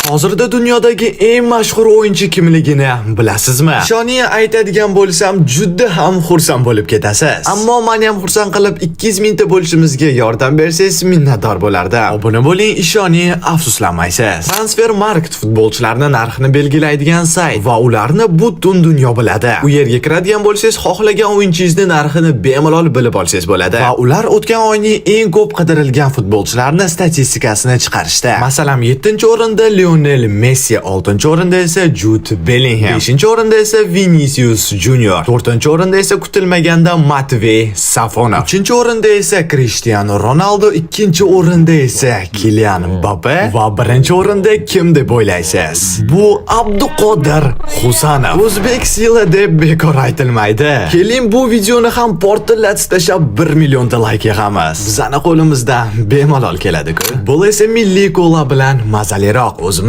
Hozirda dunyodagi eng mashhur o'yinchi kimligini bilasizmi? Ishoning, aytadigan bo'lsam, juda ham xursand bo'lib ketasiz. Ammo meni ham xursand qilib 200 mingta bo'lishimizga yordam bersangiz, minnatdor bo'lardim. Obuna bo'ling, ishoning, afsuslanmaysiz. Transfermarkt futbolchilarni narxini belgilaydigan sayt va ularni butun dunyo biladi. U yerga kiradigan bo'lsangiz, xohlagan o'yinchingizni narxini bemalol bilib olsangiz bo'ladi. Va ular o'tgan oyning eng ko'p qidirilgan futbolchilarni statistikasini chiqarishdi. Masalan, 7-o'rinda Lionel Messi, 6-o'rinda esa Jude Bellingham, 5-o'rinda esa Vinicius Junior, 4-o'rinda esa kutilmaganda Matvey Safonov, 3-o'rinda esa Cristiano Ronaldo, 2-o'rinda esa Kylian Mbappe va 1-o'rinda kim deb o'ylaysiz? Bu Abduqodir Husanov. O'zbek сила deb bekor aytilmaydi. Keling, bu videoni ham portlatib tashlab 1 millionta layk yig'amiz. Bizani qo'limizdan bemalol keladi-ku. Bu esa milliy kola bilan mazaliroq. O'zimiz